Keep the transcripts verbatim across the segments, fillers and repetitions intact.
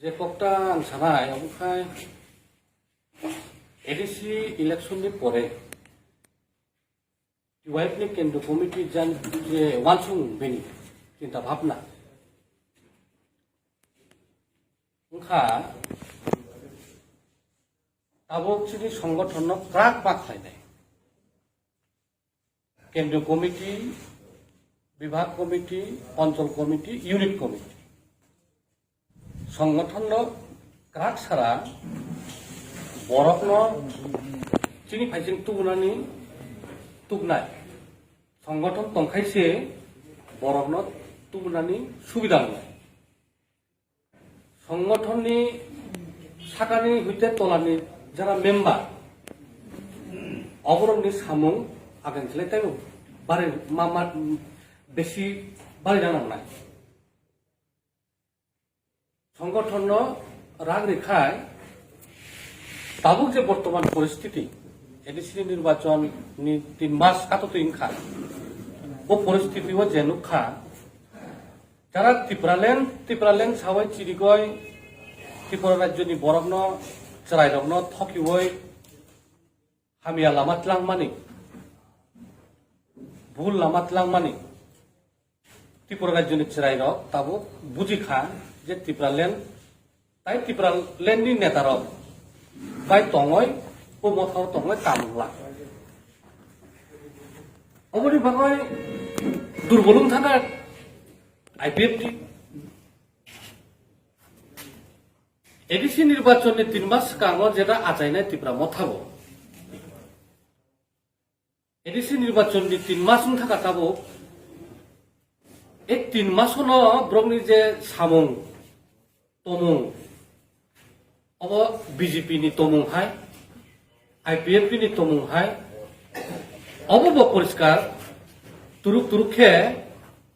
Je kokta ang sanai, omo khai A D C election ni pore T Y F ni Kendriya Committee jan je wansung bini chinta bhabna wngkha, tabuk chini songgothon no kwrak ma khlainai. Kendriya Committee, Bibhag Committee, Anchal Committee, Unit Committee. Songgothon no kwrak sara borok no chini phaising tubunani tubnai. Songgothon tongkhai se borok no tubunani subida wngnai. Songgothon ni sakani hoite tolani jara member, oborok ni samung agang khlai taibo bari ma, ma, besi bari nangnai. Songgothon no rang rikhai tabuk je bortoman poristiti A D C ni nirbachon ni tin mas kato twi wngkha, o poristiti o je nukha, Jara Tipraland, Tipraland sawai chirigoi Tripura rajyoni borokno, chwrairokno thokioi hamya lama tlangmani, bul lama tlangmani Tripura rajyoni chwrairok tabuk bujikha je Tipraland tai Tipraland ni netarok bai tongoi, o mothao tongoi kaam wngla. Oboni bagoi durbol wngthangkha I P F T. A D C nirbachon ni tin mas swkango jeta achainai Tipra Motha bo. A D C nirbachon ni tin mas wngthangkha tabuk. E tin masono borokni je samung tomung, obo B J P ni tomung hai, I P F T ni tomung hai, obo bo poriskar turuk turuk khe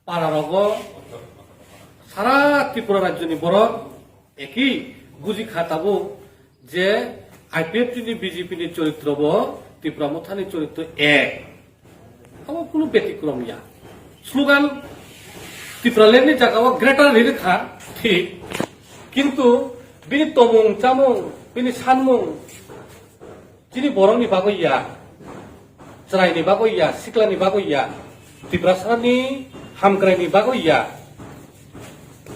para rogo sara Tripura rajyoni borok eki buji kha tabuk je I P F T ni B J P ni choritro bo Tipra Mothani choritro ek. Abo kunu betikrom ya. Slogan Tipraland ni jaga o greater riri kha, thik. Kintu bini tomung chamung, bini sanmung, chini borok ni bagwi ya, chwrai ni bagwi ya, sikla ni bagwi ya, Tiprasa ni hamkrai ni bagwi ya.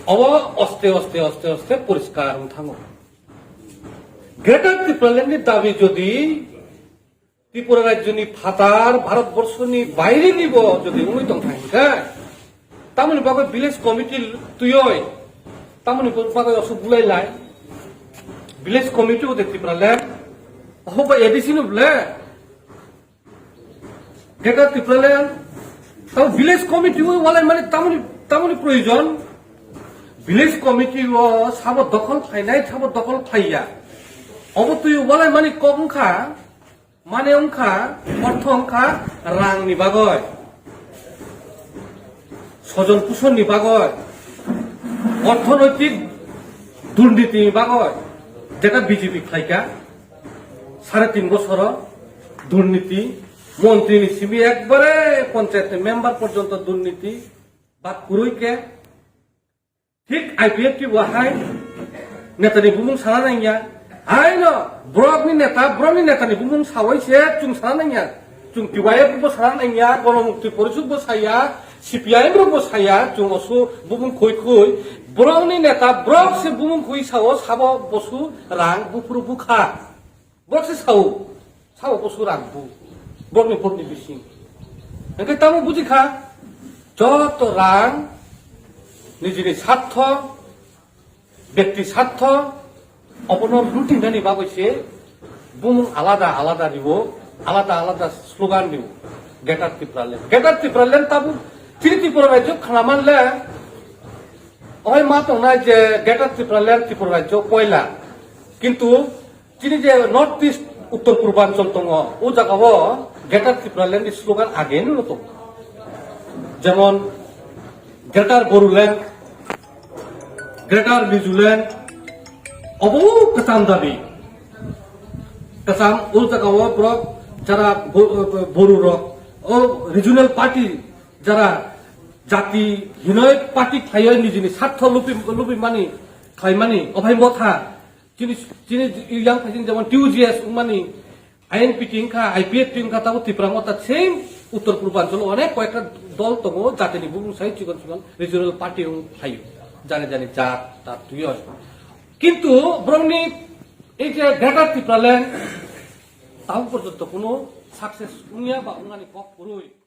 Obo oste oste oste oste poriskar wng thango. Greater Tipraland ni dabi jodi Tripura rajyoni phatar Bharat borshoni baireni bo jodi wngwi tongkha hinkhe, tamoni bagwi village committee twiwi, tamoni bagwi oso bulai lai, village committee ode Tipraland, oho ba A D C no bole, Greater Tipraland, tamo village committee o walai mani tamoni, tamoni proyojon, village committee o sabo dokhol khlainai, sabo dokhol khlaiya, obo twiwi walai mani kok wngkha. Mane wngkha, ortho wngkha rang ni bagoi, sojon puson ni bagoi, orthonoitik durniti ni bagoi, jeta B J P khlaika, sare tin bosoro durniti, montri ni simi ekbare panchayat ni member porjonto durniti, bak kurui ke, Thik I P F T bo hai netani bumung sana nangya. Haino borokni neta, borokni netani bumung sawai se chwng sana nangya. Chwng T Y F bo sana nangya, Gonomukti Porishod bo saya, C P I M rok bo saya, chwng osu bumung khui khui. Borokni neta, borok se bumung khui sao, sabo bosu rang buphuru bukha. Borok se sao, sao bosu rang bu. Borokni, borokni bising. Hingke tamo buji kha, joto rang, nijini sartho, bekti sartho, obono lutinani bagwi se bumung alada alada riwo, alada alada slogan riwo. Greater Tipraland. Greater Tipraland tabuk chini Tripura rajyo khnaman le, ohai ma tongnai je Greater Tipraland Tripura rajyo poila. Kintu Chini je North East, Uttor Purbanchal tongo, o jaga o Greater Tipraland ni slogan age no tongo. Jemon Greater Boruland, Greater Mizoland, obo kwcham dabi. Kwcham o jaga o borok jara Bo-, Boru rok, o regional party jara jati hinoi party khlaioi nijini sartho lupi, lupi mani Phaimani, ophai motha, chini, chini yang phai chini jemon T U G S wngmani, I N P T wngkha, I P F T wngkha, tabo Tipra motha same Uttor Purbanchalo onek koyekta dol tongo, jatini bubung sai chikon chikon regional party wng phaio, jani jani jat tat tuyo. Kintu borokni ei je Greater Tipraland tabo porjonto kuno success wngya ba wngmani kok kwrwi.